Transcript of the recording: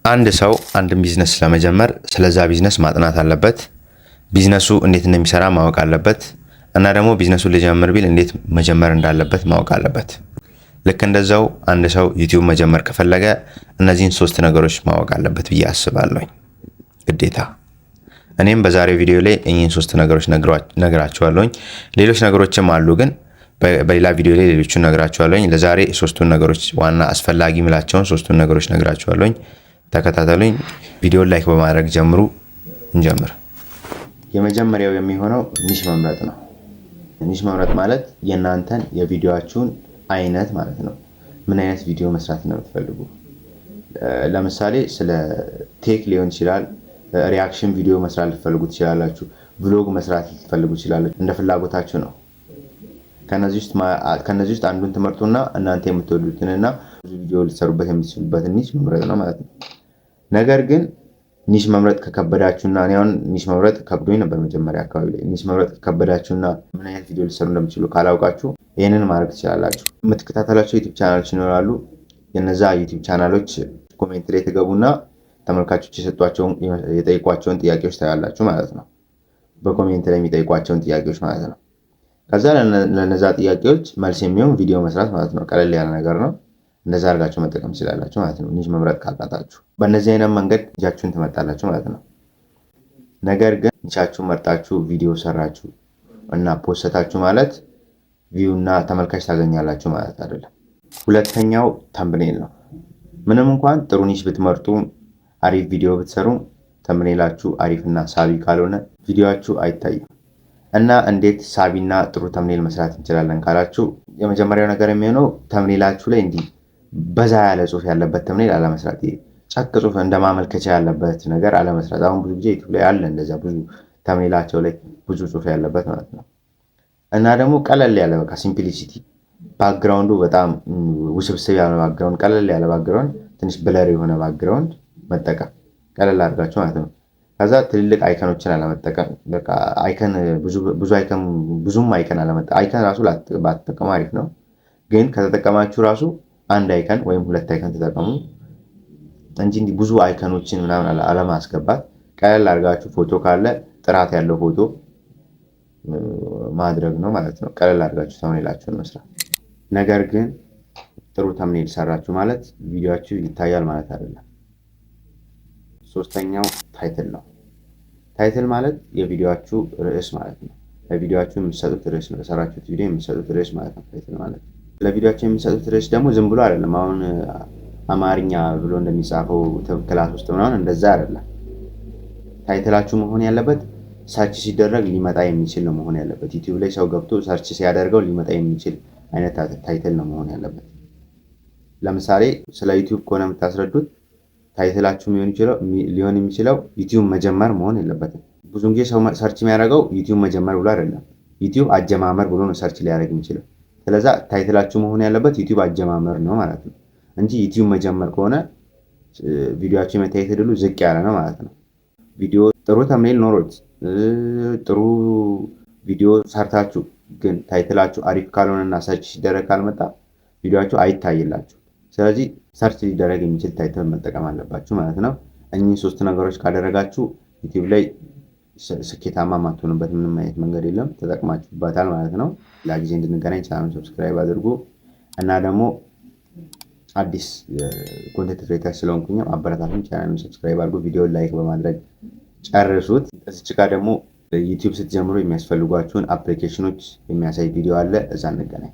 አንድ ሰው አንድን ቢዝነስ ለመጀመር ስለዛ ቢዝነስ ማጥናት አለበት። ቢዝነሱ እንዴት እንደሚሰራ ማወቅ አለበት። እና ደግሞ ቢዝነሱን ልጀምር ቢል እንዴት መጀመር እንዳለበት ማወቅ አለበት። ልክ እንደዛው አንድ ሰው ዩቲዩብ መጀመር ከፈለገ እነዚህን ሶስት ነገሮች ማወቅ አለበት ብዬ አስባለሁኝ ግዴታ። እኔም በዛሬው ቪዲዮ ላይ እኚህን ሶስት ነገሮች ነግራችኋለሁኝ። ሌሎች ነገሮችም አሉ፣ ግን በሌላ ቪዲዮ ላይ ሌሎቹን ነግራችኋለሁኝ። ለዛሬ ሶስቱን ነገሮች፣ ዋና አስፈላጊ ምላቸውን ሶስቱን ነገሮች ነግራችኋለሁኝ። ተከታተሉኝ። ቪዲዮን like በማድረግ ጀምሩ። እንጀምር። የመጀመሪያው የሚሆነው niche መምረጥ ነው። Niche መምረጥ ማለት የእናንተን የቪዲዮአችሁን አይነት ማለት ነው። ምን አይነት ቪዲዮ መስራት ነው የምትፈልጉ? ለምሳሌ ስለ tech ሊሆን ይችላል። Reaction ቪዲዮ መስራት ልትፈልጉ ትችላላችሁ። Vlog መስራት ልትፈልጉ ትችላላችሁ። እንደ ፍላጎታችሁ ነው። ከነዚህ ውስጥ አንዱን ትመርጡና እናንተ የምትወዱትንና ብዙ ቪዲዮ ልትሰሩበት የምትችሉበትን niche መምረጥ ነው ማለት ነው። ነገር ግን niche መምረጥ ከከበዳችሁና፣ እኔ አሁን niche መምረጥ ከብዶኝ ነበር መጀመሪያ አካባቢ ላይ፣ niche መምረጥ ከከበዳችሁና ምን አይነት ቪዲዮ ልትሰሩ እንደምትችሉ ካላወቃችሁ ይህንን ማድረግ ትችላላችሁ። የምትከታተሏቸው ዩቲዩብ ቻናሎች ይኖራሉ። የነዛ ዩቲዩብ ቻናሎች comment ላይ ትገቡና ተመልካቾች የሰጧቸውን፣ የጠየቋቸውን ጥያቄዎች ታያላችሁ ማለት ነው። በ comment ላይ የሚጠይቋቸውን ጥያቄዎች ማለት ነው። ከዛ ለነዛ ጥያቄዎች መልስ የሚሆን ቪዲዮ መስራት ማለት ነው። ቀለል ያለ ነገር ነው። እንደዛ አድርጋችሁ መጠቀም ትችላላችሁ ማለት ነው። Niche መምረጥ ካቃታችሁ በእነዚህ አይነት መንገድ niche ኣችሁን ትመርጣላችሁ ማለት ነው። ነገር ግን niche ኣችሁን መርጣችሁ ቪዲዮ ሰራችሁ እና post ኣችሁ ማለት view እና ተመልካች ታገኛላችሁ ማለት አይደለም። ሁለተኛው thumbnail ነው። ምንም እንኳን ጥሩ niche ብትመርጡ፣ አሪፍ ቪዲዮ ብትሰሩ፣ thumbnail ኣችሁ አሪፍና ሳቢ ካልሆነ ቪዲዮአችሁ አይታይም። እና እንዴት ሳቢና ጥሩ thumbnail መስራት እንችላለን ካላችሁ፣ የመጀመሪያው ነገር የሚሆነው thumbnail ኣችሁ ላይ እንዲህ በዛ ያለ ጽሁፍ ያለበት thumbnail አለመስራት፣ ጨቅ ጽሁፍ እንደ ማመልከቻ ያለበት ነገር አለመስራት። አሁን ብዙ ጊዜ ዩቲዩብ ላይ አለ እንደዛ፣ ብዙ thumbnail ኣቸው ላይ ብዙ ጽሁፍ ያለበት ማለት ነው። እና ደግሞ ቀለል ያለ፣ በቃ simplicity፣ background ኡ በጣም ውስብስብ ያልሆነ background፣ ቀለል ያለ background፣ ትንሽ blur የሆነ background መጠቀም፣ ቀለል አድርጋችሁ ማለት ነው። ከዛ ትልልቅ icon ኦችን አለመጠቀም። በቃ icon ብዙ icon፣ ብዙም icon አለመጠቀም። Icon ራሱ ባትጠቀሙ አሪፍ ነው። ግን ከተጠቀማችሁ ራሱ አንድ icon ወይም ሁለት icon ተጠቀሙ እንጂ እንዲህ ብዙ icon ኦችን ምናምን አለማስገባት። ቀለል አድርጋችሁ ፎቶ ካለ ጥራት ያለው ፎቶ ማድረግ ነው ማለት ነው። ቀለል አድርጋችሁ thumbnail ኣችሁን መስራት። ነገር ግን ጥሩ thumbnail ሰራችሁ ማለት ቪዲዮአችሁ ይታያል ማለት አይደለም። ሶስተኛው title ነው። Title ማለት የቪዲዮአችሁ ርዕስ ማለት ነው። ለቪዲዮአችሁ የምትሰጡት ርዕስ ነው። ለሰራችሁት ቪዲዮ የምትሰጡት ርዕስ ማለት ነው title ማለት። ለቪዲዮአችሁ የምትሰጡት ርዕስ ደግሞ ዝም ብሎ አይደለም። አሁን አማርኛ ብሎ እንደሚጻፈው class ውስጥ ምናምን እንደዛ አይደለም። Title ኣችሁ መሆን ያለበት search ሲደረግ ሊመጣ የሚችል ነው መሆን ያለበት። ዩቲዩብ ላይ ሰው ገብቶ search ሲያደርገው ሊመጣ የሚችል አይነት title ነው መሆን ያለበት። ለምሳሌ ስለ ዩቲዩብ ከሆነ የምታስረዱት፣ title ኣችሁ ሊሆን የሚችለው ዩቲዩብ መጀመር መሆን የለበትም። ብዙን ጊዜ ሰው search የሚያደርገው ዩቲዩብ መጀመር ብሎ አይደለም፣ ዩቲዩብ አጀማመር ብሎ ነው search ሊያደርግ የሚችለው። ስለዛ title ኣችሁ መሆን ያለበት ዩቲዩብ አጀማመር ነው ማለት ነው እንጂ ዩቲዩብ መጀመር ከሆነ ቪዲዮአችሁ የመታየት ዕድሉ ዝቅ ያለ ነው ማለት ነው። ቪዲዮ ጥሩ thumbnail ኖሮት፣ ጥሩ ቪዲዮ ሰርታችሁ፣ ግን title ኣችሁ አሪፍ ካልሆነና search ሲደረግ ካልመጣ ቪዲዮአችሁ አይታይላችሁ። ስለዚህ search ሊደረግ የሚችል title መጠቀም አለባችሁ ማለት ነው። እኚህ ሶስት ነገሮች ካደረጋችሁ ዩቲዩብ ላይ ስኬታማ ማትሆኑበት ምንም አይነት መንገድ የለም። ተጠቅማችሁበታል ማለት ነው። ሌላ ጊዜ እንድንገናኝ ቻናሉን subscribe አድርጉ እና ደግሞ አዲስ content creator ስለሆንኩኝም አበረታቱኝ። ቻናሉን subscribe አድርጉ፣ ቪዲዮን like በማድረግ ጨርሱት። እዚች ጋር ደግሞ ዩቲዩብ ስትጀምሩ የሚያስፈልጓችሁን application ኦች የሚያሳይ ቪዲዮ አለ። እዛ እንገናኝ።